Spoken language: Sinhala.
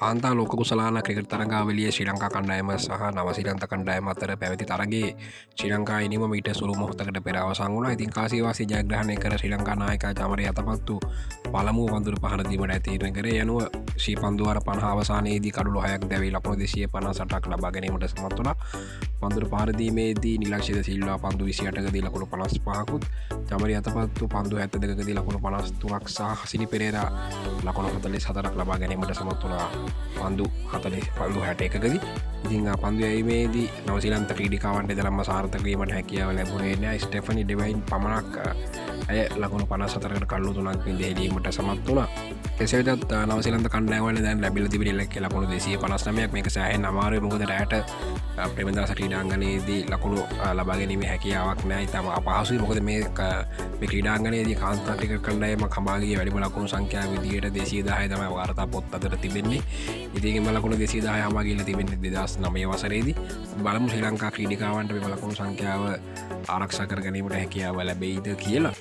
කාන්තා ලෝක කුසලාන ක්‍රිකට් තරඟාවලියේ ශ්‍රී ලංකා කණ්ඩායම සහ නවසීලන්ත කණ්ඩායම අතර පැවති තරගයේ ශ්‍රී ලංකා ඉනිම මීට සුළු මොහොතකට පෙර අවසන් වුණා. ඉතින් කාසිවාසී ජයග්‍රහණය කර ශ්‍රී ලංකා නායකයා චමරි අතපත්තු පළමුව පන්දුර පහර දීමට තීරණය කරේ. යනුව ශ්‍රී පන්දු වාර 50 අවසානයේදී කඩුළු 6ක් දැවී ලකුණු 258ක් ලබා ගැනීමට සමත් වුණා. පන්දුර පහර දීමේදී නිලක්ෂිත සිල්වා පන්දු 28කදී ලකුණු 55කුත්, චමරි අතපත්තු පන්දු 72කදී ලකුණු 53ක් සහ හසිනි පෙරේරා ලකුණු 44ක් ලබා ගැනීමට සමත් වුණා පන්දු 40 පන්දු 61කදී. ඉතින් පන්දු යැවීමේදී නවසීලන්ත ක්‍රීඩිකාවන්ට තරම්ම සාර්ථක වීමට හැකියාව ලැබුණේ නෑ. ස්ටෙෆනි ඩිවයින් පමණක් ඇය ලකුණු 54කට කඩලු 3ක් බිඳ හෙළීමට සමත් වුණා. කෙසේ වෙතත් නවසීලන්ත කණ්ඩායම වල දැන් ලැබිලා තිබෙන ඉලක්කය ලකුණු 259ක්. මේක සෑහෙන අමාරුයි. මොකද රැයට ප්‍රේමදාස ක්‍රීඩාංගණයේදී ලකුණු ලබා ගැනීමේ හැකියාවක් නෑ. ඉතාම අපහසුයි. මොකද මේ මේ ක්‍රීඩාංගණයේදී කාන්තා ක්‍රිකට් කණ්ඩායම හඹා ගිය වැඩිම ලකුණු සංඛ්‍යාව විදියට 210 තමයි වාර්තා පොත් අතර තිබෙන්නේ. ඉතින් එම ලකුණු 210 හඹා ගිහිල්ලා තිබෙන්නේ 2009 වසරේදී. බලමු ශ්‍රී ලංකා ක්‍රීඩිකාවන්ට මෙම ලකුණු සංඛ්‍යාව ආරක්ෂා කර ගැනීමට හැකියාව ලැබෙයිද කියලා.